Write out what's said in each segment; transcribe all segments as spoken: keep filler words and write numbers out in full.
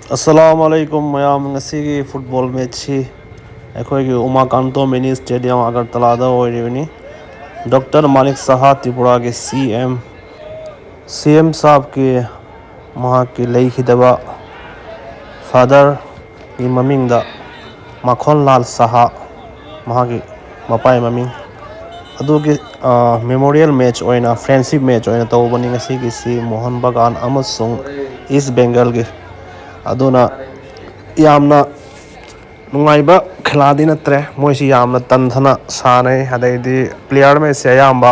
ꯑꯁꯂꯥꯃꯨ ꯑꯂꯩꯀꯨꯝ ꯃꯌꯥꯝ, ꯉꯁꯤꯒꯤ ꯐꯨꯠꯕꯣꯜ ꯃꯦꯠꯁꯁꯤ ꯑꯩꯈꯣꯏꯒꯤ ꯎꯃꯥꯀꯥꯟꯇꯣ ꯃꯤꯅꯤ ꯁ꯭ꯇꯦꯗꯤꯌꯝ ꯑꯒꯔꯇꯂꯥꯗ ꯑꯣꯏꯔꯤꯕꯅꯤ꯫ ꯗꯣꯛꯇꯔ ꯃꯥꯅꯤꯛ ꯁꯍꯥ, ꯇ꯭ꯔꯤꯄꯨꯔꯥꯒꯤ ꯁꯤ ꯑꯦꯝ, ꯁꯤ ꯑꯦꯝ ꯁꯥꯍꯕꯀꯤ, ꯃꯍꯥꯛꯀꯤ ꯂꯩꯈꯤꯗꯕ ꯐꯥꯗꯔꯒꯤ ꯃꯃꯤꯡꯗ ꯃꯈꯣꯟ ꯂꯥꯜ ꯁꯍꯥ, ꯃꯍꯥꯛꯀꯤ ꯃꯄꯥꯒꯤ ꯃꯃꯤꯡ ꯑꯗꯨꯒꯤ, ꯑ, ꯃꯦꯃꯣꯔꯤꯌꯦꯜ ꯃꯦꯠꯆ ꯑꯣꯏꯅ, ꯐ꯭ꯔꯦꯟꯁꯤꯞ ꯃꯦꯠꯆ ꯑꯣꯏꯅ ꯇꯧꯕꯅꯤ ꯉꯁꯤꯒꯤꯁꯤ ꯃꯣꯍꯟ ꯕꯒꯥꯟ ꯑꯃꯁꯨꯡ ꯏꯁ ꯕꯦꯡꯒꯜꯒꯤ꯫ ꯑꯗꯨꯅ ꯌꯥꯝꯅ ꯅꯨꯡꯉꯥꯏꯕ ꯈꯦꯂꯥꯗꯤ ꯅꯠꯇ꯭ꯔꯦ꯫ ꯃꯣꯏꯁꯤ ꯌꯥꯝꯅ ꯇꯟꯊꯅ ꯁꯥꯟꯅꯩ꯫ ꯑꯗꯩꯗꯤ ꯄ꯭ꯂꯦꯌꯔ ꯃꯩꯁꯦ ꯑꯌꯥꯝꯕ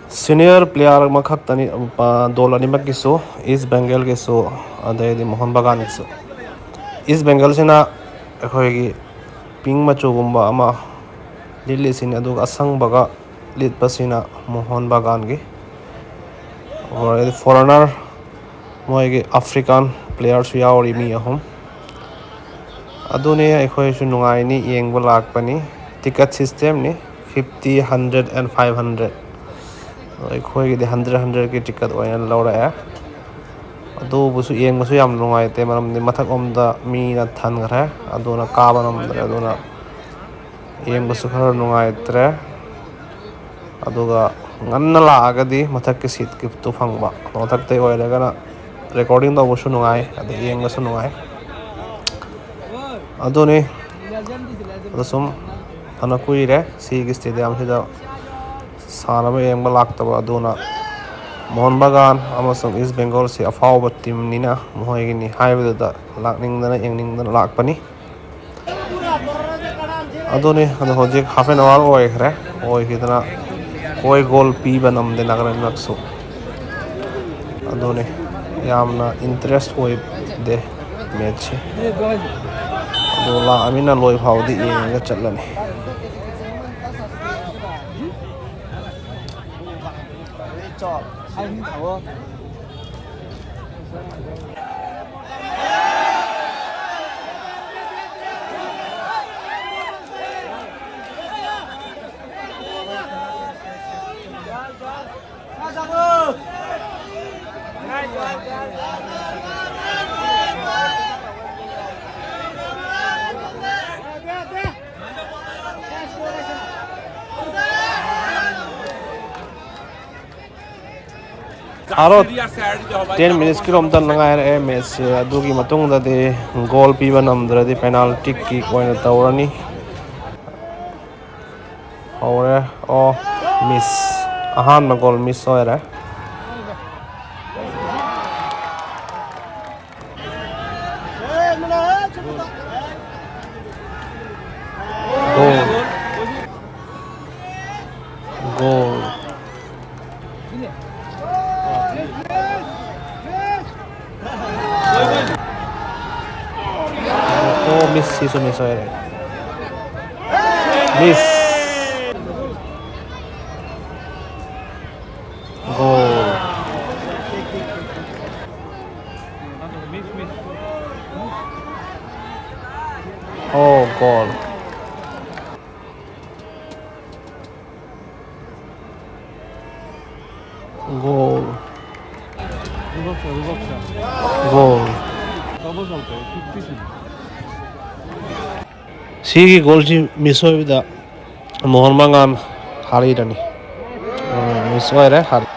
ꯁꯤꯅꯤꯌꯔ ꯄ꯭ꯂꯦꯌꯔ ꯑꯃꯈꯛꯇꯅꯤ, ꯑ, ꯗꯣꯜ ꯑꯅꯤꯃꯛꯀꯤꯁꯨ, ꯏꯁ ꯕꯦꯡꯒꯜꯒꯤꯁꯨ, ꯑꯗꯩꯗꯤ ꯃꯣꯍꯟ ꯕꯒꯥꯟꯒꯤꯁꯨ꯫ ꯏꯁ ꯕꯦꯡꯒꯜꯁꯤꯅ ꯑꯩꯈꯣꯏꯒꯤ ꯄꯤꯡ ꯃꯆꯨꯒꯨꯝꯕ ꯑꯃ ꯂꯤꯠꯂꯤꯁꯤꯅꯤ, ꯑꯗꯨꯒ ꯑꯁꯪꯕꯒ ꯂꯤꯠꯄꯁꯤꯅ ꯃꯣꯍꯟ ꯕꯒꯥꯟꯒꯤ꯫ ꯑꯗꯩꯗꯤ ꯐꯣꯔꯦꯅꯔ, ꯃꯣꯏꯒꯤ ꯑꯐ꯭ꯔꯤꯀꯥꯟ ꯄ꯭ꯂꯦꯌꯔꯁꯨ ꯌꯥꯎꯔꯤ, ꯃꯤ ꯑꯍꯨꯝ꯫ ꯑꯗꯨꯅꯤ, ꯑꯩꯈꯣꯏꯁꯨ ꯅꯨꯡꯉꯥꯏꯅꯤ, ꯌꯦꯡꯕ ꯂꯥꯛꯄꯅꯤ꯫ ꯇꯤꯀꯦꯠ ꯁꯤꯁꯇꯦꯝꯅꯤ, fifty, hundred and five hundred꯫ ꯑꯗꯣ ꯑꯩꯈꯣꯏꯒꯤꯗꯤ ꯍꯟꯗ꯭ꯔꯦꯠ ꯍꯟꯗ꯭ꯔꯦꯠꯀꯤ ꯇꯤꯀꯦꯠ ꯑꯣꯏꯅ ꯂꯧꯔꯛꯑꯦ꯫ ꯑꯗꯨꯕꯨꯁꯨ ꯌꯦꯡꯕꯁꯨ ꯌꯥꯝ ꯅꯨꯡꯉꯥꯏꯇꯦ, ꯃꯔꯝꯗꯤ ꯃꯊꯛꯂꯣꯝꯗ ꯃꯤꯅ ꯊꯟꯈ꯭ꯔꯦ, ꯑꯗꯨꯅ ꯀꯥꯕ ꯉꯝꯗ꯭ꯔꯦ꯫ ꯑꯗꯨꯅ ꯌꯦꯡꯕꯁꯨ ꯈꯔ ꯅꯨꯡꯉꯥꯏꯇ꯭ꯔꯦ꯫ ꯑꯗꯨꯒ ꯉꯟꯅ ꯂꯥꯛꯑꯒꯗꯤ ꯃꯊꯛꯀꯤ ꯁꯤꯠꯀꯤꯗꯨ ꯐꯪꯕ, ꯃꯊꯛꯇꯩ ꯑꯣꯏꯔꯒꯅ ꯔꯦꯀꯣꯔꯗꯤꯡ ꯇꯧꯕꯁꯨ ꯅꯨꯡꯉꯥꯏ, ꯑꯗꯩ ꯌꯦꯡꯕꯁꯨ ꯅꯨꯡꯉꯥꯏ꯫ ꯑꯗꯨꯅꯤ꯫ ꯑꯗꯣ ꯁꯨꯝ ꯐꯅ ꯀꯨꯏꯔꯦ ꯁꯤꯒꯤ ꯁ꯭ꯇꯦꯗꯤꯌꯝꯁꯤꯗ ꯁꯥꯟꯅꯕ ꯌꯦꯡꯕ ꯂꯥꯛꯇꯕ꯫ ꯑꯗꯨꯅ ꯃꯣꯍꯟ ꯕꯒꯥꯟ ꯑꯃꯁꯨꯡ ꯏꯁ ꯕꯦꯡꯒꯣꯜꯁꯤ ꯑꯐꯥꯎꯕ ꯇꯤꯝꯅꯤꯅ, ꯃꯈꯣꯏꯒꯤꯅꯤ ꯍꯥꯏꯕꯗꯨꯗ ꯂꯥꯛꯅꯤꯡꯗꯅ, ꯌꯦꯡꯅꯤꯡꯗꯅ ꯂꯥꯛꯄꯅꯤ꯫ ꯑꯗꯨꯅꯤ꯫ ꯑꯗꯣ ꯍꯧꯖꯤꯛ half an hour ꯑꯣꯏꯈ꯭ꯔꯦ꯫ ꯑꯣꯏꯈꯤꯗꯅ ꯀꯣꯏ ꯒꯣꯜ ꯄꯤꯕ ꯉꯝꯗꯦ ꯅꯥꯒꯥꯂꯦꯟꯃꯛꯁꯨ꯫ ꯑꯗꯨꯅꯤ, ꯌꯥꯝꯅ ꯏꯟꯇꯔꯦꯁ ꯑꯣꯏꯗꯦ ꯃꯦꯠꯁꯁꯦ꯫ ꯑꯗꯣ ꯂꯥꯛꯑꯃꯤꯅ ꯂꯣꯏ ꯐꯥꯎꯗꯤ ꯌꯦꯡꯉꯒ ꯆꯠꯂꯅꯤ꯫ ꯑꯥꯔꯣ, ꯇꯦꯟ ꯃꯤꯅꯤꯠꯁ ꯀꯤꯂꯣꯃꯤꯇꯔ ꯉꯥꯏꯔꯛꯑꯦ ꯃꯦꯠꯁꯁꯦ꯫ ꯑꯗꯨꯒꯤ ꯃꯇꯨꯡꯗꯗꯤ ꯒꯣꯜ ꯄꯤꯕ ꯅꯝꯗ꯭ꯔꯗꯤ ꯄꯦꯅꯥꯜꯇꯤ ꯀꯤꯛ ꯑꯣꯏꯅ ꯇꯧꯔꯅꯤ꯫ ꯍꯧꯔꯦ꯫ ꯑꯣ, ꯃꯤꯁ꯫ ꯑꯍꯥꯟꯕ ꯒꯣꯜ ꯃꯤꯁ ꯑꯣꯏꯔꯦ꯫ ꯒꯣꯜ꯫ ꯒꯣꯜ꯫ ꯑꯣ, ꯃꯤꯁ, ꯁꯤꯁꯨ ꯃꯤꯁ ꯑꯣꯏꯔꯦ꯫ ꯃꯤꯁ꯫ ꯒꯣꯜ꯫ ꯑꯣ, ꯒꯣꯜ꯫ ꯒꯣꯜ꯫ ꯒꯣꯜ꯫ ꯁꯤꯒꯤ ꯒꯣꯜꯁꯤ ꯃꯤꯁ ꯑꯣꯏꯕꯗ ꯃꯣꯍꯟ ꯃꯉꯥꯟ ꯍꯥꯔꯤꯔꯅꯤ꯫ ꯎꯝ, ꯃꯤꯁ ꯑꯣꯏꯔꯦ, ꯍꯥꯔꯤ꯫